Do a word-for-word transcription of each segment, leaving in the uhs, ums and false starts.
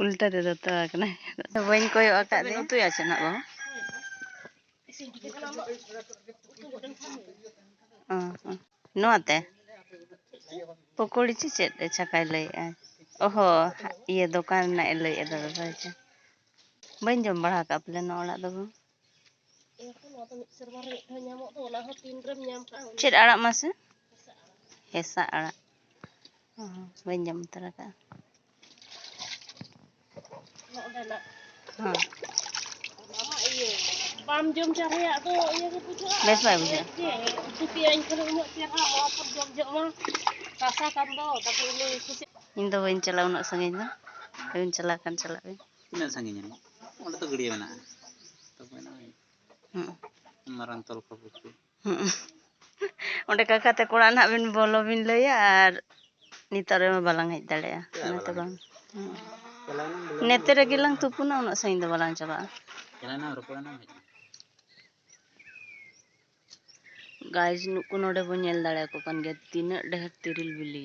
ᱩᱞᱴᱟᱹ ᱛᱮ ᱫᱚᱛᱚ ᱟᱠᱟᱱᱟᱭ᱾ ᱵᱟᱹᱧ ᱠᱚᱭᱚᱜ ᱟᱠᱟᱫ ᱫᱚ᱾ ᱩᱛᱩᱭᱟ ᱪᱮ ᱱᱟᱜ ᱵᱟᱹᱦᱩ? ᱚ, ᱚ᱾ ᱱᱚᱣᱟ ᱛᱮ? ᱯᱚᱠᱚᱲᱤ ᱪᱮ ᱪᱮᱫ ᱮ ᱪᱷᱟᱠᱟᱭ ᱞᱟᱹᱭᱮᱜᱼᱟ? ᱚᱦᱚ, ᱤᱭᱟᱹ ᱫᱚᱠᱟᱱ ᱨᱮᱱᱟᱜ ᱮ ᱞᱟᱹᱭᱮᱜᱼᱟ ᱫᱟᱫᱟ ᱵᱷᱟᱭ ᱪᱮ᱾ ᱵᱟᱹᱧ ᱡᱚᱢ ᱵᱟᱲᱟ ᱟᱠᱟᱫ ᱯᱟᱞᱮ ᱱᱚᱣᱟ ᱟᱲᱟᱜ ᱫᱚ ᱵᱟᱹᱦᱩ᱾ ᱪᱮᱫ ᱟᱲᱟᱜ ᱢᱟᱥᱮ? ᱦᱮᱸᱥᱟᱜ ᱟᱲᱟᱜ᱾ ᱚ, ᱵᱟᱹᱧ ᱡᱚᱢ ᱩᱛᱟᱹᱨ ᱟᱠᱟᱫᱼᱟ᱾ ᱦᱮᱸ᱾ ᱵᱟᱢ ᱡᱚᱢ ᱪᱟᱨᱦᱟᱭᱟ, ᱟᱫᱚ ᱤᱭᱟᱹ ᱜᱮ ᱵᱩᱡᱷᱟᱹᱜᱼᱟ᱾ ᱵᱮᱥ ᱵᱟᱭ ᱵᱩᱡᱷᱟᱹᱜᱼᱟ᱾ ᱦᱮᱸ, ᱩᱛᱩ ᱠᱮᱜᱼᱟᱹᱧ ᱠᱷᱟᱱ ᱩᱱᱟᱹᱜ ᱪᱮᱦᱨᱟ, ᱱᱚᱣᱟ ᱠᱚ ᱡᱚᱢ ᱡᱚᱢ ᱢᱟ ᱨᱟᱥᱟ ᱠᱟᱱ ᱫᱚ, ᱛᱟᱨᱯᱚᱨᱮ ᱩᱱᱤ ᱠᱩᱥᱤ᱾ ᱤᱧ ᱫᱚ ᱵᱟᱹᱧ ᱪᱟᱞᱟᱜᱼᱟ ᱩᱱᱟᱹᱜ ᱥᱟᱺᱜᱤᱧ ᱫᱚ᱾ ᱟᱹᱵᱤᱱ ᱪᱟᱞᱟᱜ ᱠᱷᱟᱱ ᱪᱟᱞᱟᱜ ᱵᱤᱱ᱾ ᱛᱤᱱᱟᱹᱜ ᱥᱟᱺᱜᱤᱧᱟ? ᱚᱸᱰᱮ ᱛᱚ ᱜᱟᱹᱰᱭᱟᱹ ᱢᱮᱱᱟᱜᱼᱟ᱾ ᱛᱚ ᱢᱮᱱᱟᱜᱼᱟ᱾ ᱦᱩᱸ᱾ ᱢᱟᱨᱟᱝ ᱛᱚᱞ ᱠᱚ ᱯᱩᱠᱷᱨᱤ᱾ ᱦᱩᱸ᱾ ᱚᱸᱰᱮ ᱠᱟᱠᱟ ᱛᱟᱠᱚ ᱚᱲᱟᱜ ᱱᱟᱦᱟᱜ ᱵᱤᱱ ᱵᱚᱞᱚ ᱵᱤᱱ ᱞᱟᱹᱭᱟ ᱟᱨ ᱱᱤᱛᱚᱜ ᱨᱮᱢᱟ ᱵᱟᱞᱟᱝ ᱦᱮᱡ ᱫᱟᱲᱮᱭᱟᱜᱼᱟ᱾ ᱪᱮᱫᱟᱜ ᱚᱱᱟᱛᱮ ᱵᱟᱞᱟᱝ ᱵᱟᱝ᱾ ᱦᱩᱸ᱾ ᱪᱟᱞᱟᱣ ᱮᱱᱟᱢ ᱵᱚᱞᱮ ᱱᱮᱛᱮ ᱨᱮᱜᱮ ᱞᱟᱝ ᱛᱩᱯᱩᱱᱟ, ᱩᱱᱟᱹᱜ ᱥᱟᱺᱜᱤᱧ ᱫᱚ ᱵᱟᱞᱟᱝ ᱪᱟᱞᱟᱜᱼᱟ᱾ ᱪᱟᱞᱟᱣ ᱮᱱᱟᱢ ᱨᱚᱯᱚᱲ ᱮᱱᱟᱢ ᱦᱮᱡ ᱮᱱᱟᱢ᱾ Guys, ᱱᱩᱠᱩ ᱱᱚᱰᱮ ᱵᱚᱱ ᱧᱮᱞ ᱫᱟᱲᱮᱭᱟᱠᱚ ᱠᱟᱱ ᱜᱮᱭᱟ, ᱛᱤᱱᱟᱹᱜ ᱰᱷᱮᱨ ᱛᱤᱨᱤᱞ ᱵᱤᱞᱤ᱾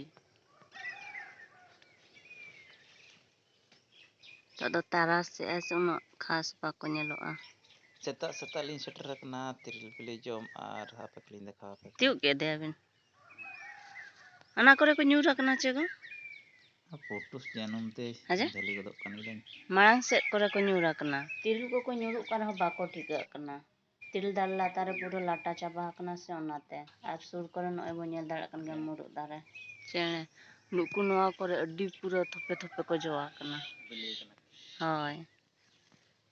ᱱᱤᱛᱚᱜ ᱫᱚ ᱛᱟᱨᱟᱥᱮᱜᱼᱟᱭ ᱥᱮ ᱩᱱᱟᱹᱜ ᱠᱷᱟᱥ ᱵᱟᱠᱚ ᱧᱮᱞᱚᱜᱼᱟ᱾ ᱥᱮᱛᱟᱜ ᱥᱮᱛᱟᱜ ᱞᱤᱧ ᱥᱮᱴᱮᱨ ᱟᱠᱟᱱᱟ ᱛᱤᱨᱤᱞ ᱵᱤᱞᱤ ᱡᱚᱢ, ᱟᱨ ᱦᱟᱯᱮ ᱞᱤᱧ ᱫᱮᱠᱷᱟᱣ ᱟᱯᱮ ᱠᱟᱱᱟ᱾ ᱛᱤᱭᱳᱜ ᱠᱮᱫ ᱫᱮᱭᱟᱵᱤᱱ? ᱚᱱᱟ ᱠᱚᱨᱮ ᱠᱚ ᱧᱩᱨ ᱟᱠᱟᱱᱟ ᱪᱮ ᱜᱚ? ᱯᱩᱴᱩᱥ ᱡᱟᱹᱱᱩᱢ ᱛᱮ ᱟᱪᱪᱷᱟ᱾ ᱡᱷᱟᱹᱞᱤ ᱜᱚᱫᱚᱜ ᱠᱟᱱ ᱜᱮᱭᱟᱧ᱾ ᱢᱟᱲᱟᱝ ᱥᱮᱫ ᱠᱚᱨᱮ ᱠᱚ ᱧᱩᱨ ᱟᱠᱟᱱᱟ᱾ ᱛᱤᱨᱤᱞ ᱠᱚᱠᱚ ᱧᱩᱨᱩᱜ ᱠᱟᱱ ᱨᱮᱦᱚᱸ ᱵᱟᱠᱚ ᱴᱷᱤᱠᱟᱹᱜ ᱠᱟᱱᱟ᱾ ᱛᱤᱨᱤᱞ ᱫᱟᱨᱮ ᱞᱟᱛᱟᱨ ᱨᱮ ᱯᱩᱨᱟᱹ ᱞᱟᱴᱟ ᱪᱟᱵᱟ ᱟᱠᱟᱱᱟ ᱥᱮ, ᱚᱱᱟᱛᱮ᱾ ᱟᱨ ᱥᱩᱨ ᱠᱚᱨᱮ ᱱᱚᱜᱼᱚᱭ ᱵᱚᱱ ᱧᱮᱞ ᱫᱟᱲᱮᱭᱟᱜ ᱠᱟᱱ ᱜᱮᱭᱟ ᱢᱩᱨᱩᱫ ᱫᱟᱨᱮ᱾ ᱪᱮᱬᱮ, ᱱᱩᱠᱩ ᱱᱚᱣᱟ ᱠᱚᱨᱮ ᱟᱹᱰᱤ ᱯᱩᱨᱟᱹ ᱛᱷᱚᱯᱮ ᱛᱷᱚᱯᱮ ᱠᱚ ᱡᱚ ᱟᱠᱟᱱᱟ᱾ ᱦᱳᱭ᱾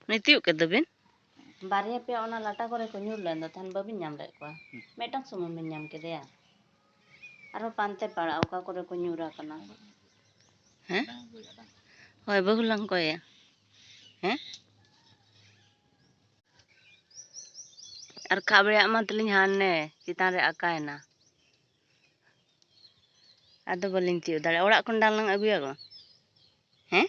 ᱱᱩᱭ ᱛᱤᱭᱳᱜ ᱠᱮᱫ ᱫᱚᱵᱤᱱ? ᱵᱟᱨᱭᱟ ᱯᱮᱭᱟ ᱚᱱᱟ ᱞᱟᱴᱟ ᱠᱚᱨᱮ ᱠᱚ ᱧᱩᱨ ᱞᱮᱱ ᱫᱚ, ᱛᱟᱦᱮᱱ ᱵᱟᱹᱵᱤᱱ ᱧᱟᱢ ᱞᱮᱫ ᱠᱚᱣᱟ? ᱦᱩᱸ᱾ ᱢᱤᱫᱴᱟᱝ ᱥᱩᱢᱩᱝ ᱵᱤᱱ ᱧᱟᱢ ᱠᱮᱫᱮᱭᱟ᱾ ᱟᱨᱦᱚᱸ ᱯᱟᱱᱛᱮ ᱯᱟᱲᱟᱜ, ᱚᱠᱟ ᱠᱚᱨᱮ ᱠᱚ ᱧᱩᱨ ᱟᱠᱟᱱᱟ᱾ ᱦᱮᱸ? ᱦᱳᱭ, ᱵᱟᱹᱦᱩ ᱞᱟᱝ ᱠᱚᱭᱮᱭᱟ᱾ ᱦᱮᱸ? ᱟᱨ ᱠᱟᱵᱲᱮᱭᱟᱜ ᱢᱟ ᱛᱟᱹᱞᱤᱧ ᱦᱟᱱᱮ ᱪᱮᱛᱟᱱ ᱨᱮ ᱟᱠᱟᱭᱮᱱᱟ᱾ ᱟᱫᱚ ᱵᱟᱹᱞᱤᱧ ᱛᱤᱭᱳᱜ ᱫᱟᱲᱮᱭᱟᱜᱼᱟ᱾ ᱚᱲᱟᱜ ᱠᱷᱚᱱ ᱰᱟᱝ ᱞᱟᱝ ᱟᱹᱜᱩᱭᱟ ᱜᱚ? ᱦᱮᱸ?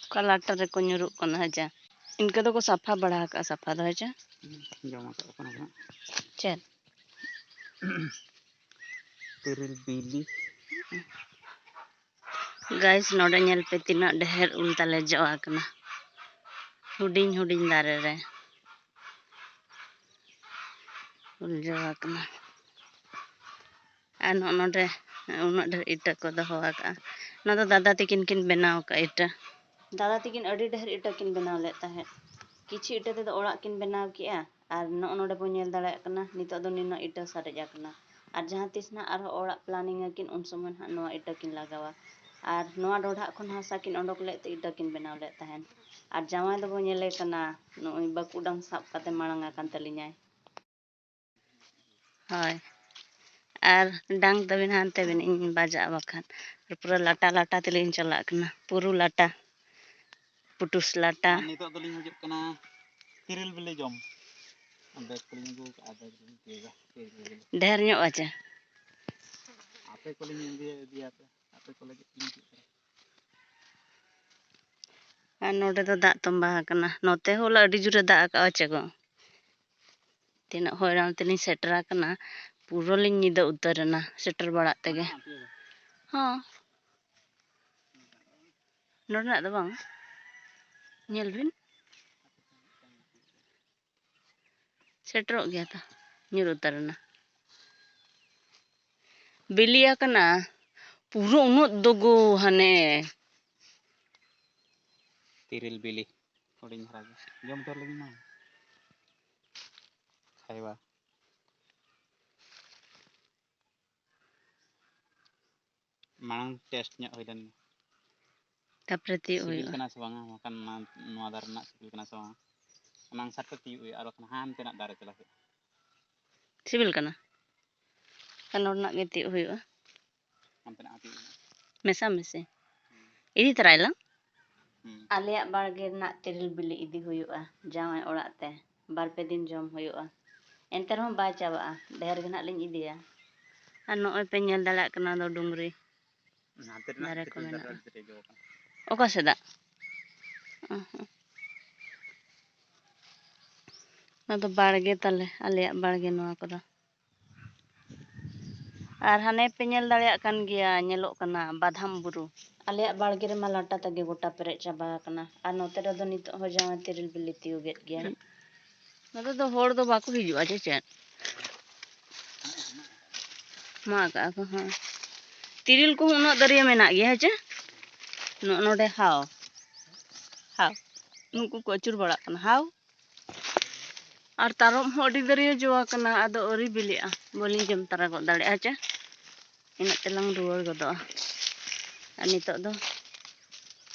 ᱚᱠᱟ ᱞᱟᱴᱟ ᱨᱮᱠᱚ ᱧᱩᱨᱩᱜ ᱠᱟᱱᱟ, ᱦᱟᱡᱟ᱾ ᱤᱱᱠᱟᱹ ᱫᱚᱠᱚ ᱥᱟᱯᱷᱟ ᱵᱟᱲᱟ ᱟᱠᱟᱜᱼᱟ, ᱥᱟᱯᱷᱟ ᱫᱚ, ᱦᱮᱸ ᱪᱮ? ᱡᱚᱢ ᱟᱠᱟᱫ ᱠᱚ ᱱᱟᱦᱟᱜ᱾ ᱪᱮᱫ? ᱛᱮᱨᱮᱞ ᱵᱤᱞᱤ᱾ ᱜᱟᱭᱤᱥ, ᱱᱚᱰᱮ ᱧᱮᱞ ᱯᱮ, ᱛᱤᱱᱟᱹᱜ ᱰᱷᱮᱨ ᱩᱞ ᱛᱟᱞᱮ ᱡᱚ ᱟᱠᱟᱱᱟ, ᱦᱩᱰᱤᱧ ᱦᱩᱰᱤᱧ ᱫᱟᱨᱮ ᱨᱮ ᱩᱞ ᱡᱚ ᱟᱠᱟᱱᱟ᱾ ᱟᱨ ᱱᱚᱜᱼᱚ ᱱᱚᱰᱮ ᱩᱱᱟᱹᱜ ᱰᱷᱮᱨ ᱤᱴᱟᱹ ᱠᱚ ᱫᱚᱦᱚ ᱟᱠᱟᱫᱼᱟ᱾ ᱱᱚᱣᱟ ᱫᱚ ᱫᱟᱫᱟ ᱛᱟᱹᱠᱤᱱ ᱠᱤᱱ ᱵᱮᱱᱟᱣ ᱟᱠᱟᱫᱼᱟ ᱤᱴᱟᱹ᱾ ᱫᱟᱫᱟ ᱛᱟᱹᱠᱤᱱ ᱟᱹᱰᱤ ᱰᱷᱮᱨ ᱤᱴᱟᱹ ᱠᱤᱱ ᱵᱮᱱᱟᱣ ᱞᱮᱫ ᱛᱟᱦᱮᱸᱫ᱾ ᱠᱤᱪᱷᱩ ᱤᱴᱟᱹ ᱛᱮᱫᱚ ᱚᱲᱟᱜ ᱠᱤᱱ ᱵᱮᱱᱟᱣ ᱠᱮᱜᱼᱟ, ᱟᱨ ᱱᱚᱜᱼᱚ ᱱᱚᱰᱮ ᱵᱚᱱ ᱧᱮᱞ ᱫᱟᱲᱮᱭᱟᱜ ᱠᱟᱱᱟ, ᱱᱤᱛᱚᱜ ᱫᱚ ᱱᱤᱱᱟᱹᱜ ᱤᱴᱟᱹ ᱥᱟᱨᱮᱡ ᱟᱠᱟᱱᱟ᱾ ᱟᱨ ᱡᱟᱦᱟᱸ ᱛᱤᱥ ᱱᱟᱦᱟᱜ ᱟᱨᱦᱚᱸ ᱚᱲᱟᱜ planning ᱟᱹᱠᱤᱱ, ᱩᱱ ᱥᱚᱢᱚᱭ ᱱᱟᱦᱟᱜ ᱱᱚᱣᱟ ᱤᱴᱟᱹ ᱠᱤᱱ ᱞᱟᱜᱟᱣᱟ᱾ ᱟᱨ ᱱᱚᱣᱟ ᱰᱚᱰᱷᱟᱜ ᱠᱷᱚᱱ ᱦᱟᱥᱟ ᱠᱤᱱ ᱚᱰᱚᱠ ᱞᱮᱫ ᱛᱮ ᱤᱴᱟᱹ ᱠᱤᱱ ᱵᱮᱱᱟᱣ ᱞᱮᱫ ᱛᱟᱦᱮᱸᱫ᱾ ᱟᱨ ᱡᱟᱶᱟᱭ ᱫᱚᱵᱚ ᱧᱮᱞᱮ ᱠᱟᱱᱟ, ᱱᱚᱜᱼᱚᱭ ᱵᱟᱹᱠᱩ ᱰᱟᱝ ᱥᱟᱵ ᱠᱟᱛᱮ ᱢᱟᱲᱟᱝ ᱟᱠᱟᱱ ᱛᱟᱹᱞᱤᱧᱟᱭ᱾ ᱦᱳᱭ, ᱟᱨ ᱰᱟᱝ ᱛᱟᱹᱵᱤᱱ ᱦᱟᱱᱛᱮ ᱵᱤᱱ, ᱤᱧ ᱵᱟᱡᱟᱜᱼᱟ ᱵᱟᱠᱷᱟᱱ᱾ ᱟᱨ ᱯᱩᱨᱟᱹ ᱞᱟᱴᱟ ᱞᱟᱴᱟ ᱛᱮᱞᱤᱧ ᱪᱟᱞᱟᱜ ᱠᱟᱱᱟ, ᱯᱩᱨᱩ ᱞᱟᱴᱟ, ᱯᱩᱴᱩᱥ ᱞᱟᱴᱟ᱾ ᱟᱨ ᱱᱤᱛᱚᱜ ᱫᱚᱞᱤᱧ ᱦᱤᱡᱩᱜ ᱠᱟᱱᱟ ᱛᱤᱨᱤᱞ ᱵᱤᱞᱤ ᱡᱚᱢ᱾ ᱵᱮᱜᱽ ᱠᱚᱞᱤᱧ ᱟᱹᱜᱩ ᱠᱟᱜᱼᱟ, ᱵᱮᱜᱽ ᱨᱮᱞᱤᱧ ᱛᱤᱭᱳᱜᱟ, ᱛᱤᱨᱤᱞ ᱵᱤᱞᱤ᱾ ᱰᱷᱮᱨ ᱧᱚᱜ ᱟᱪᱮ? ᱟᱯᱮ ᱠᱚᱞᱤᱧ ᱤᱫᱤᱭᱟ, ᱤᱫᱤᱭᱟᱯᱮ, ᱟᱯᱮ ᱠᱚ ᱞᱟᱹᱜᱤᱫ ᱛᱮᱞᱤᱧ ᱛᱤᱭᱳᱜ ᱠᱟᱫᱟ᱾ ᱟᱨ ᱱᱚᱰᱮ ᱫᱚ ᱫᱟᱜ ᱛᱚᱸᱵᱟ ᱟᱠᱟᱱᱟ, ᱱᱚᱛᱮ ᱦᱚᱸ ᱦᱚᱞᱟ ᱟᱹᱰᱤ ᱡᱳᱨᱮ ᱫᱟᱜ ᱟᱠᱟᱫᱼᱟ ᱪᱮ ᱜᱚ? ᱛᱤᱱᱟᱹᱜ ᱦᱚᱭᱨᱟᱱ ᱛᱮᱞᱤᱧ ᱥᱮᱴᱮᱨ ᱟᱠᱟᱱᱟ, ᱯᱩᱨᱟᱹ ᱞᱤᱧ ᱧᱤᱫᱟᱹ ᱩᱛᱟᱹᱨ ᱮᱱᱟ ᱥᱮᱴᱮᱨ ᱵᱟᱲᱟᱜ ᱛᱮᱜᱮ᱾ ᱦᱚᱸ, ᱱᱚᱰᱮᱱᱟᱜ ᱫᱚ ᱵᱟᱝ, ᱧᱮᱞ ᱵᱤᱱ, ᱥᱮᱴᱮᱨᱚᱜ ᱜᱮᱭᱟ ᱛᱚ, ᱧᱩᱨ ᱩᱛᱟᱹᱨ ᱮᱱᱟ᱾ ᱵᱤᱞᱤ ᱟᱠᱟᱱᱟ ᱯᱩᱨᱟᱹ ᱩᱱᱟᱹᱜ ᱫᱚᱜᱚ ᱦᱟᱱᱮ᱾ ᱛᱤᱨᱤᱞ ᱵᱤᱞᱤ ᱦᱩᱰᱤᱧ ᱫᱷᱟᱨᱟ ᱜᱮ, ᱡᱚᱢ ᱩᱛᱟᱹᱨ ᱞᱟᱹᱜᱤᱫ ᱢᱟ᱾ ᱠᱷᱟᱭᱣᱟ᱾ ᱢᱟᱲᱟᱝ ᱴᱮᱥᱴ ᱧᱚᱜ ᱦᱩᱭ ᱞᱮᱱ ᱜᱮ᱾ ᱛᱟᱯᱚᱨᱮ ᱛᱤᱭᱳᱜ ᱥᱤᱵᱤᱞ ᱦᱩᱭᱩᱜᱼᱟ᱾ ᱠᱟᱱᱟ ᱥᱮ ᱵᱟᱝᱟ? ᱵᱟᱠᱷᱟᱱ ᱚᱱᱟ, ᱱᱚᱣᱟ ᱫᱟᱨᱮ ᱨᱮᱱᱟᱜ ᱥᱤᱵᱤᱞ ᱠᱟᱱᱟ ᱥᱮ ᱵᱟᱝᱟ? ᱚᱱᱟ ᱚᱱᱩᱥᱟᱨ ᱛᱮ ᱛᱤᱭᱳᱜ ᱦᱩᱭᱩᱜᱼᱟ, ᱟᱨ ᱵᱟᱠᱷᱟᱱ ᱦᱟᱱᱛᱮᱱᱟᱜ ᱫᱟᱨᱮ ᱪᱟᱞᱟᱜ ᱦᱩᱭᱩᱜᱼᱟ᱾ ᱥᱤᱵᱤᱞ ᱠᱟᱱᱟ? ᱠᱟᱱ ᱱᱚᱰᱮᱱᱟᱜ ᱜᱮ ᱛᱤᱭᱳᱜ ᱦᱩᱭᱩᱜᱼᱟ᱾ ᱦᱟᱱᱛᱮᱱᱟᱜ ᱦᱚᱸ ᱛᱤᱭᱳᱜ ᱦᱩᱭᱩᱜᱼᱟ᱾ ᱢᱮᱥᱟ ᱢᱮᱥᱮ᱾ ᱤᱫᱤ ᱛᱚᱨᱟᱭ ᱞᱟᱝ᱾ ᱦᱩᱸ᱾ ᱟᱞᱮᱭᱟᱜ ᱵᱟᱲᱜᱮ ᱨᱮᱱᱟᱜ ᱛᱮᱨᱮᱞ ᱵᱤᱞᱤ ᱤᱫᱤ ᱦᱩᱭᱩᱜᱼᱟ ᱡᱟᱶᱟᱭ ᱚᱲᱟᱜ ᱛᱮ᱾ ᱵᱟᱨ ᱯᱮ ᱫᱤᱱ ᱡᱚᱢ ᱦᱩᱭᱩᱜᱼᱟ᱾ ᱮᱱᱛᱮ ᱨᱮᱦᱚᱸ ᱵᱟᱭ ᱪᱟᱵᱟᱜᱼᱟ, ᱰᱷᱮᱨ ᱜᱮ ᱱᱟᱜ ᱞᱤᱧ ᱤᱫᱤᱭᱟ᱾ ᱟᱨ ᱱᱚᱜᱼᱚᱭ ᱯᱮ ᱧᱮᱞ ᱫᱟᱲᱮᱭᱟᱜ ᱠᱟᱱᱟ, ᱫᱚ ᱰᱩᱝᱨᱤ ᱦᱟᱱᱛᱮ ᱨᱮᱱᱟᱜ ᱫᱟᱨᱮ ᱠᱚ ᱛᱮᱨᱮᱞ ᱫᱟᱨᱮ ᱢᱮᱱᱟᱜᱼᱟ᱾ ᱟᱹᱰᱤ ᱡᱳᱨᱮ ᱡᱚ ᱟᱠᱟᱱᱟ᱾ ᱚᱠᱟ ᱥᱮᱫᱟᱜ? ᱚ ᱦᱚᱸ᱾ ᱚᱱᱟ ᱫᱚ ᱵᱟᱲᱜᱮ ᱛᱟᱞᱮ, ᱟᱞᱮᱭᱟᱜ ᱵᱟᱲᱜᱮ ᱱᱚᱣᱟ ᱠᱚᱫᱚ᱾ ᱟᱨ ᱦᱟᱱᱮ ᱯᱮ ᱧᱮᱞ ᱫᱟᱲᱮᱭᱟᱜ ᱠᱟᱱ ᱜᱮᱭᱟ, ᱧᱮᱞᱚᱜ ᱠᱟᱱᱟ ᱵᱟᱫᱷᱟᱢ ᱵᱩᱨᱩ᱾ ᱟᱞᱮᱭᱟᱜ ᱵᱟᱲᱜᱮ ᱨᱮᱢᱟ ᱞᱟᱴᱟ ᱛᱮᱜᱮ ᱜᱚᱴᱟ ᱯᱮᱨᱮᱡ ᱪᱟᱵᱟ ᱟᱠᱟᱱᱟ᱾ ᱟᱨ ᱱᱚᱛᱮ ᱨᱮᱫᱚ ᱱᱤᱛᱚᱜ ᱦᱚᱸ ᱡᱟᱶᱟᱭ ᱛᱤᱨᱤᱞ ᱵᱤᱞᱤ ᱛᱤᱭᱳᱜᱮᱫ ᱜᱮᱭᱟ᱾ ᱱᱚᱛᱮ ᱫᱚ ᱦᱚᱲ ᱫᱚ ᱵᱟᱠᱚ ᱦᱤᱡᱩᱜᱼᱟ ᱪᱮ ᱪᱮᱫ? ᱢᱟᱜ ᱠᱟᱜᱼᱟ ᱠᱚ, ᱦᱮᱸ᱾ ᱛᱤᱨᱤᱞ ᱠᱚᱦᱚᱸ ᱩᱱᱟᱹᱜ ᱫᱟᱨᱭᱟ ᱢᱮᱱᱟᱜ ᱜᱮᱭᱟ, ᱦᱮᱸ ᱪᱮ? ᱱᱚᱜᱼᱚ ᱱᱚᱰᱮ ᱦᱟᱣ, ᱦᱟᱣ, ᱱᱩᱠᱩ ᱠᱚ ᱟᱹᱪᱩᱨ ᱵᱟᱲᱟᱜ ᱠᱟᱱᱟ, ᱦᱟᱣ᱾ ᱟᱨ ᱛᱟᱨᱚᱵ ᱦᱚᱸ ᱟᱹᱰᱤ ᱫᱟᱨᱭᱟ ᱡᱚ ᱟᱠᱟᱱᱟ, ᱟᱫᱚ ᱟᱹᱣᱨᱤ ᱵᱤᱞᱤᱜᱼᱟ, ᱵᱟᱹᱞᱤᱧ ᱡᱚᱢ ᱛᱟᱨᱟ ᱜᱚᱫ ᱫᱟᱲᱮᱭᱟᱜᱼᱟ, ᱦᱮᱸ ᱪᱮ? ᱤᱱᱟᱹᱜ ᱛᱮᱞᱟᱝ ᱨᱩᱣᱟᱹᱲ ᱜᱚᱫᱚᱜᱼᱟ᱾ ᱟᱨ ᱱᱤᱛᱚᱜ ᱫᱚ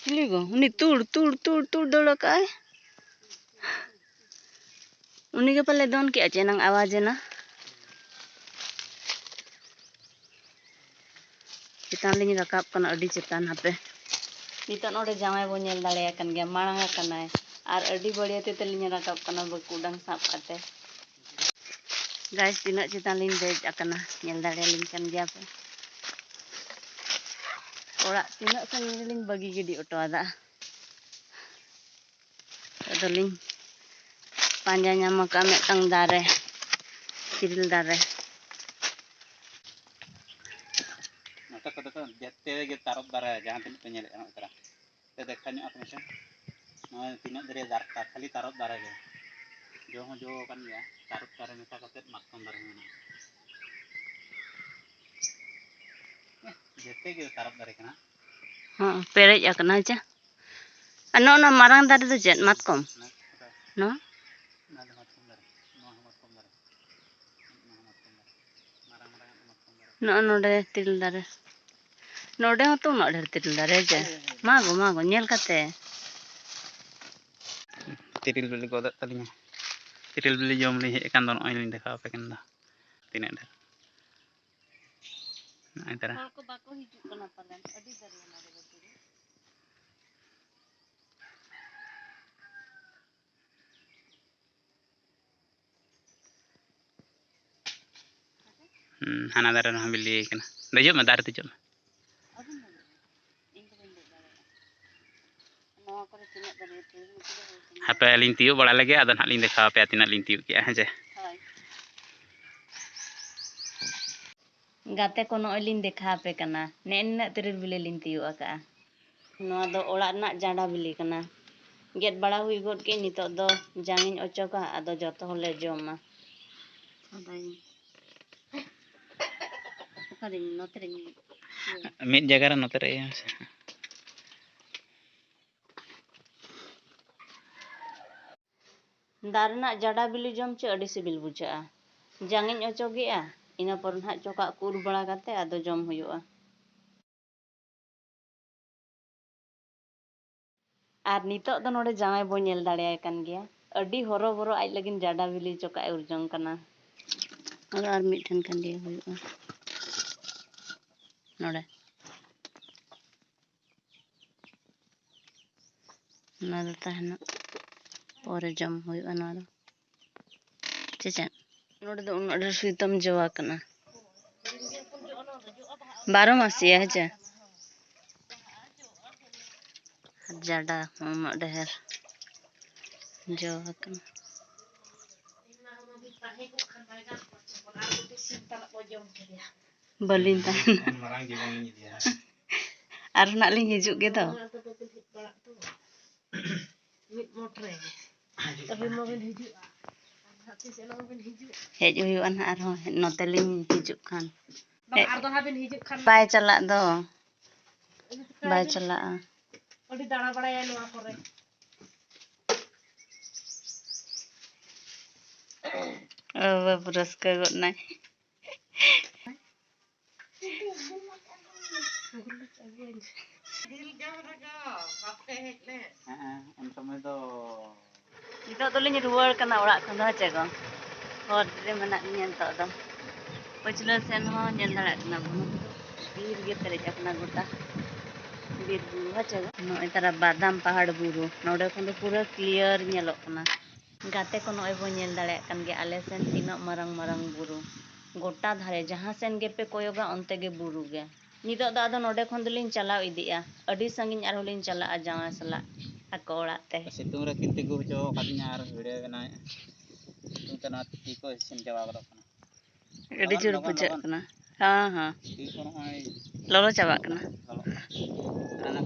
ᱪᱤᱞᱤ ᱜᱚ? ᱩᱱᱤ ᱛᱩᱲ, ᱛᱩᱲ, ᱛᱩᱲ, ᱛᱩᱲ ᱫᱟᱹᱲ ᱟᱠᱟᱜᱼᱟᱭ᱾ ᱩᱱᱤ ᱜᱮ ᱯᱟᱞᱮ ᱫᱚᱱ ᱠᱮᱜᱼᱟ ᱪᱮ ᱮᱱᱟᱝ ᱟᱣᱟᱡᱽ ᱮᱱᱟ᱾ ᱪᱮᱛᱟᱱ ᱞᱤᱧ ᱨᱟᱠᱟᱵ ᱠᱟᱱᱟ, ᱟᱹᱰᱤ ᱪᱮᱛᱟᱱ᱾ ᱦᱟᱯᱮ, ᱱᱤᱛᱚᱜ ᱱᱚᱰᱮ ᱡᱟᱶᱟᱭ ᱵᱚ ᱧᱮᱞ ᱫᱟᱲᱮᱭᱟᱭ ᱠᱟᱱ ᱜᱮᱭᱟ, ᱢᱟᱲᱟᱝ ᱟᱠᱟᱱᱟᱭ᱾ ᱟᱨ ᱟᱹᱰᱤ ᱵᱟᱹᱲᱤᱭᱟᱹ ᱛᱤ ᱛᱮᱞᱤᱧ ᱨᱟᱠᱟᱵ ᱠᱟᱱᱟ, ᱵᱟᱹᱠᱩ ᱰᱟᱝ ᱥᱟᱵ ᱠᱟᱛᱮ᱾ ᱜᱟᱭᱥ, ᱛᱤᱱᱟᱹᱜ ᱪᱮᱛᱟᱱ ᱞᱤᱧ ᱫᱮᱡ ᱟᱠᱟᱱᱟ, ᱧᱮᱞ ᱫᱟᱲᱮᱭᱟᱞᱤᱧ ᱠᱟᱱ ᱜᱮᱭᱟ ᱯᱮ᱾ ᱚᱲᱟᱜ ᱛᱤᱱᱟᱹᱜ ᱥᱟᱺᱜᱤᱧ ᱨᱮᱞᱤᱧ ᱵᱟᱹᱜᱤ ᱜᱤᱰᱤ ᱦᱚᱴᱚ ᱟᱫᱟ᱾ ᱟᱫᱚᱞᱤᱧ ᱯᱟᱸᱡᱟ ᱧᱟᱢ ᱟᱠᱟᱫᱼᱟ ᱢᱤᱫᱴᱟᱝ ᱫᱟᱨᱮ, ᱛᱤᱨᱤᱞ ᱫᱟᱨᱮ᱾ ᱱᱚᱛᱮ ᱠᱚᱫᱚ ᱠᱚ ᱡᱮᱛᱮ ᱜᱮ ᱛᱟᱨᱚᱵ ᱫᱟᱨᱮ, ᱡᱟᱦᱟᱸ ᱛᱤᱱᱟᱹᱜ ᱯᱮ ᱧᱮᱞᱮᱫᱼᱟ, ᱱᱚᱜᱼᱚᱭ ᱛᱟᱨᱟ᱾ ᱛᱮ ᱫᱮᱠᱷᱟ ᱧᱚᱜ ᱟᱯᱮ ᱥᱮ᱾ ᱱᱚᱜᱼᱚᱭ ᱛᱤᱱᱟᱹᱜ ᱫᱟᱨᱮ ᱫᱟᱨ-, ᱠᱷᱟᱹᱞᱤ ᱛᱟᱨᱚᱵ ᱫᱟᱨᱮ ᱜᱮ᱾ ᱡᱚ ᱦᱚᱸ ᱡᱚ ᱟᱠᱟᱱ ᱜᱮᱭᱟ, ᱛᱟᱨᱚᱵ ᱫᱟᱨᱮ ᱢᱮᱥᱟ ᱠᱟᱛᱮ ᱢᱟᱛᱠᱚᱢ ᱫᱟᱨᱮ ᱦᱚᱸ ᱢᱮᱱᱟᱜᱼᱟ᱾ ᱡᱮᱛᱮ ᱜᱮ ᱛᱟᱨᱚᱵ ᱫᱟᱨᱮ ᱠᱟᱱᱟ᱾ ᱦᱚᱸ, ᱯᱮᱨᱮᱡ ᱟᱠᱟᱱᱟ ᱪᱮ? ᱟᱨ ᱱᱚᱜᱼᱚ ᱱᱚᱣᱟ ᱢᱟᱨᱟᱝ ᱫᱟᱨᱮ ᱫᱚ ᱪᱮᱫ? ᱢᱟᱛᱠᱚᱢ? ᱱᱚᱣᱟ? ᱱᱚᱣᱟ ᱫᱚ ᱢᱟᱛᱠᱚᱢ ᱫᱟᱨᱮ᱾ ᱱᱚᱣᱟ ᱦᱚᱸ ᱢᱟᱛᱠᱚᱢ ᱫᱟᱨᱮ᱾ ᱱᱚᱣᱟ ᱦᱚᱸ ᱢᱟᱛᱠᱚᱢ ᱫᱟᱨᱮ᱾ ᱢᱟᱨᱟᱝ ᱢᱟᱨᱟᱝ ᱟᱜ ᱫᱚ ᱢᱟᱛᱠᱚᱢ ᱫᱟᱨᱮ᱾ ᱱᱚᱜᱼᱚ ᱱᱚᱰᱮ ᱛᱤᱨᱤᱞ ᱫᱟᱨᱮ᱾ ᱱᱚᱰᱮ ᱦᱚᱸᱛᱚ ᱩᱱᱟᱹᱜ ᱰᱷᱮᱨ ᱛᱤᱨᱤᱞ ᱫᱟᱨᱮ ᱪᱮ? ᱦᱳᱭ, ᱦᱳᱭ, ᱦᱳᱭ᱾ ᱢᱟ ᱜᱚ, ᱢᱟ ᱜᱚ, ᱧᱮᱞ ᱠᱟᱛᱮ᱾ ᱛᱤᱨᱤᱞ ᱵᱤᱞᱤ ᱜᱚᱫᱚᱜ ᱛᱟᱹᱞᱤᱧᱟ᱾ ᱛᱤᱨᱤᱞ ᱵᱤᱞᱤ ᱡᱚᱢ ᱞᱤᱧ ᱦᱮᱡ ᱟᱠᱟᱱ ᱫᱚ, ᱱᱚᱜᱼᱚᱭ ᱞᱤᱧ ᱫᱮᱠᱷᱟᱣ ᱟᱯᱮ ᱠᱟᱱ ᱫᱚ᱾ ᱛᱤᱱᱟᱹᱜ ᱰᱷᱮᱨ᱾ ᱱᱚᱜᱼᱚᱭ ᱛᱟᱨᱟ᱾ ᱦᱚᱲ ᱠᱚ ᱵᱟᱠᱚ ᱦᱤᱡᱩᱜ ᱠᱟᱱᱟ ᱯᱟᱞᱮᱱ, ᱟᱹᱰᱤ ᱫᱟᱨᱭᱟ ᱱᱚᱰᱮ ᱫᱚ ᱛᱤᱨᱤᱞ᱾ ᱦᱩᱸ, ᱦᱟᱱᱟ ᱫᱟᱨᱮ ᱨᱮᱦᱚᱸ ᱵᱤᱞᱤ ᱠᱟᱱᱟ᱾ ᱫᱮᱡᱚᱜ ᱢᱮ, ᱫᱟᱨᱮ ᱫᱮᱡᱚᱜ ᱢᱮ᱾ ᱱᱚᱣᱟ ᱠᱚᱨᱮ ᱛᱤᱱᱟᱹᱜ ᱫᱟᱨᱮ ᱛᱤᱨᱤᱞ, ᱱᱩᱠᱩ ᱫᱚ ᱦᱩᱭ ᱠᱟᱱᱟ᱾ ᱟᱯᱮ ᱞᱤᱧ ᱛᱤᱭᱳᱜ ᱵᱟᱲᱟ ᱞᱮᱜᱮ, ᱟᱫᱚ ᱱᱟᱦᱟᱜ ᱞᱤᱧ ᱫᱮᱠᱷᱟᱣ ᱟᱯᱮᱭᱟ ᱛᱤᱱᱟᱹᱜ ᱞᱤᱧ ᱛᱤᱭᱳᱜ ᱠᱮᱜᱼᱟ, ᱦᱮᱸ ᱪᱮ? ᱦᱳᱭ᱾ ᱜᱟᱛᱮ ᱠᱚ, ᱱᱚᱜᱼᱚᱭ ᱞᱤᱧ ᱫᱮᱠᱷᱟᱣ ᱟᱯᱮ ᱠᱟᱱᱟ, ᱱᱮᱜᱼᱮ ᱱᱤᱱᱟᱹᱜ ᱛᱤᱨᱤᱞ ᱵᱤᱞᱤ ᱞᱤᱧ ᱛᱤᱭᱳᱜ ᱟᱠᱟᱜᱼᱟ᱾ ᱱᱚᱣᱟ ᱫᱚ ᱚᱲᱟᱜ ᱨᱮᱱᱟᱜ ᱡᱟᱰᱟ ᱵᱤᱞᱤ ᱠᱟᱱᱟ᱾ ᱜᱮᱫ ᱵᱟᱲᱟ ᱦᱩᱭ ᱜᱚᱫ ᱠᱮᱫ, ᱱᱤᱛᱚᱜ ᱫᱚ ᱡᱟᱝ ᱤᱧ ᱚᱪᱚᱜᱟ, ᱟᱫᱚ ᱡᱚᱛᱚ ᱦᱚᱲᱞᱮ ᱡᱚᱢᱟ᱾ ᱚᱠᱟᱨᱤᱧ, ᱱᱚᱛᱮ ᱨᱤᱧ ᱢᱤᱫ ᱡᱟᱭᱜᱟ ᱨᱮ ᱱᱚᱛᱮ ᱨᱮ ᱤᱭᱟᱹ ᱢᱮᱥᱮ᱾ ᱫᱟᱨᱮ ᱨᱮᱱᱟᱜ ᱡᱟᱰᱟ ᱵᱤᱞᱤ ᱡᱚᱢ ᱪᱮᱫ ᱟᱹᱰᱤ ᱥᱤᱵᱤᱞ ᱵᱩᱡᱷᱟᱹᱜᱼᱟ᱾ ᱡᱟᱝ ᱤᱧ ᱚᱪᱚᱜᱮᱜᱼᱟ, ᱤᱱᱟᱹ ᱯᱚᱨ ᱱᱟᱦᱟᱜ ᱪᱚᱠᱟᱜ ᱠᱚ ᱩᱨ ᱵᱟᱲᱟ ᱠᱟᱛᱮ ᱟᱫᱚ ᱡᱚᱢ ᱦᱩᱭᱩᱜᱼᱟ᱾ ᱟᱨ ᱱᱤᱛᱚᱜ ᱫᱚ ᱱᱚᱰᱮ ᱡᱟᱶᱟᱭ ᱵᱚ ᱧᱮᱞ ᱫᱟᱲᱮᱭᱟᱭ ᱠᱟᱱ ᱜᱮᱭᱟ᱾ ᱟᱹᱰᱤ ᱦᱚᱨᱚᱵᱚᱨᱚ ᱟᱡ ᱞᱟᱹᱜᱤᱫ ᱡᱟᱰᱟ ᱵᱤᱞᱤ ᱪᱚᱠᱟᱜ ᱮ ᱩᱨᱡᱚᱝ ᱠᱟᱱᱟ᱾ ᱟᱫᱚ ᱟᱨ ᱢᱤᱫᱴᱷᱮᱱ ᱠᱷᱟᱱ ᱜᱮ ᱦᱩᱭᱩᱜᱼᱟ᱾ ᱱᱚᱰᱮ᱾ ᱱᱚᱣᱟ ᱫᱚ ᱛᱟᱦᱮᱱᱟ, ᱯᱚᱨᱮ ᱡᱚᱢ ᱦᱩᱭᱩᱜᱼᱟ ᱱᱚᱣᱟ ᱫᱚ᱾ ᱪᱮ ᱪᱮᱫ? ᱱᱚᱰᱮ ᱫᱚ ᱩᱱᱟᱹᱜ ᱰᱷᱮᱨ ᱥᱩᱭᱛᱟᱹᱢ ᱡᱚ ᱟᱠᱟᱱᱟ᱾ ᱵᱟᱨᱚ ᱢᱟᱥᱤᱭᱟ, ᱦᱮᱸ ᱪᱮ? ᱟᱨ ᱡᱟᱰᱟ ᱦᱚᱸ ᱩᱱᱟᱹᱜ ᱰᱷᱮᱨ ᱡᱚ ᱟᱠᱟᱱᱟ᱾ ᱵᱟᱹᱞᱤᱧ ᱛᱟᱦᱮᱱᱟ᱾ ᱟᱨᱦᱚᱸ ᱱᱟᱜ ᱞᱤᱧ ᱦᱤᱡᱩᱜ ᱜᱮᱫᱚ᱾ ᱢᱤᱫ ᱢᱚᱴ ᱨᱮ᱾ ᱟᱹᱵᱤᱱ ᱢᱟᱵᱤᱱ ᱦᱤᱡᱩᱜᱼᱟ᱾ ᱟᱨ ᱱᱟᱦᱟᱜ ᱛᱤᱥ ᱮᱱᱚᱜ ᱵᱤᱱ ᱦᱤᱡᱩᱜᱼᱟ? ᱦᱮᱡ ᱦᱩᱭᱩᱜᱼᱟ ᱱᱟᱦᱟᱜ ᱟᱨᱦᱚᱸ, ᱱᱚᱛᱮ ᱞᱤᱧ ᱦᱤᱡᱩᱜ ᱠᱷᱟᱱ᱾ ᱵᱟᱝ, ᱟᱨ ᱫᱚᱲᱦᱟ ᱵᱤᱱ ᱦᱤᱡᱩᱜ ᱠᱷᱟᱱ᱾ ᱵᱟᱭ ᱪᱟᱞᱟᱜ ᱫᱚ᱾ ᱵᱟᱭ ᱪᱟᱞᱟᱜᱼᱟ᱾ ᱟᱹᱰᱤ ᱫᱟᱬᱟ ᱵᱟᱲᱟᱭᱟ ᱱᱚᱣᱟ ᱠᱚᱨᱮ᱾ ᱚ, ᱵᱟᱹᱵᱩ ᱨᱟᱹᱥᱠᱟᱹ ᱜᱚᱫ ᱱᱟᱭ᱾ ᱦᱮᱸ, ᱩᱱ ᱥᱚᱢᱚᱭ ᱫᱚ ᱱᱤᱛᱚᱜ ᱫᱚᱞᱤᱧ ᱨᱩᱣᱟᱹᱲ ᱠᱟᱱᱟ ᱚᱲᱟᱜ ᱠᱷᱚᱱ ᱫᱚ, ᱦᱮᱸ ᱪᱮ ᱜᱚ? ᱦᱚᱨ ᱨᱮ ᱢᱮᱱᱟᱜ ᱞᱤᱧᱟ ᱱᱤᱛᱚᱜ ᱫᱚ᱾ ᱯᱟᱹᱪᱷᱞᱟᱹ ᱥᱮᱱ ᱦᱚᱸ ᱧᱮᱞ ᱫᱟᱲᱮᱭᱟᱜ ᱠᱟᱱᱟ ᱵᱚᱱ, ᱵᱤᱨ ᱜᱮ ᱯᱮᱨᱮᱡ ᱟᱠᱟᱱᱟ ᱜᱚᱴᱟ᱾ ᱵᱤᱨ ᱵᱩᱨᱩ, ᱦᱮᱸ ᱪᱮ ᱜᱚ? ᱱᱚᱜᱼᱚᱭ ᱛᱟᱨᱟ ᱵᱟᱫᱟᱢ ᱯᱟᱦᱟᱲ ᱵᱩᱨᱩ, ᱱᱚᱰᱮ ᱠᱷᱚᱱ ᱫᱚ ᱯᱩᱨᱟᱹ clear ᱧᱮᱞᱚᱜ ᱠᱟᱱᱟ᱾ ᱜᱟᱛᱮ ᱠᱚ, ᱱᱚᱜᱼᱚᱭ ᱵᱚᱱ ᱧᱮᱞ ᱫᱟᱲᱮᱭᱟᱜ ᱠᱟᱱ ᱜᱮᱭᱟ ᱟᱞᱮ ᱥᱮᱱ ᱛᱤᱱᱟᱹᱜ ᱢᱟᱨᱟᱝ ᱢᱟᱨᱟᱝ ᱵᱩᱨᱩ᱾ ᱜᱚᱴᱟ ᱫᱷᱟᱨᱮ ᱡᱟᱦᱟᱸ ᱥᱮᱱ ᱜᱮᱯᱮ ᱠᱚᱭᱚᱜᱟ, ᱚᱱᱛᱮ ᱜᱮ ᱵᱩᱨᱩ ᱜᱮ᱾ ᱱᱤᱛᱚᱜ ᱫᱚ ᱟᱫᱚ ᱱᱚᱰᱮ ᱠᱷᱚᱱ ᱫᱚᱞᱤᱧ ᱪᱟᱞᱟᱣ ᱤᱫᱤᱜᱼᱟ, ᱟᱹᱰᱤ ᱥᱟᱺᱜᱤᱧ ᱟᱨᱦᱚᱸ ᱞᱤᱧ ᱪᱟᱞᱟᱜᱼᱟ ᱡᱟᱶᱟᱭ ᱥᱟᱞᱟᱜ᱾ ᱟᱠᱚ ᱚᱲᱟᱜ ᱛᱮ᱾ ᱥᱤᱛᱩᱝ ᱨᱮ ᱠᱤᱱ ᱛᱤᱸᱜᱩ ᱦᱚᱪᱚ ᱟᱠᱟᱫᱤᱧᱟ ᱟᱨ ᱵᱷᱤᱰᱤᱭᱳ ᱵᱮᱱᱟᱣᱮᱫᱼᱟ᱾ ᱥᱤᱛᱩᱝ ᱛᱮ ᱱᱚᱣᱟ ᱛᱤ ᱠᱚ ᱤᱥᱤᱱ ᱪᱟᱵᱟ ᱜᱚᱫᱚᱜ ᱠᱟᱱᱟ᱾ ᱟᱹᱰᱤ ᱞᱚᱜᱚᱱ, ᱡᱳᱨ ᱞᱚᱜᱚᱱ, ᱵᱩᱡᱷᱟᱹᱜ ᱞᱚᱜᱚᱱ᱾ ᱠᱟᱱᱟ᱾ ᱦᱮᱸ, ᱦᱮᱸ᱾ ᱛᱤ ᱠᱚ ᱱᱚᱜᱼᱚᱭ ᱞᱚᱞᱚ ᱪᱟᱵᱟᱜ ᱠᱟᱱᱟ᱾ ᱞᱚᱞᱚᱜ ᱠᱟᱱᱟ᱾ ᱟᱨ ᱚᱱᱟ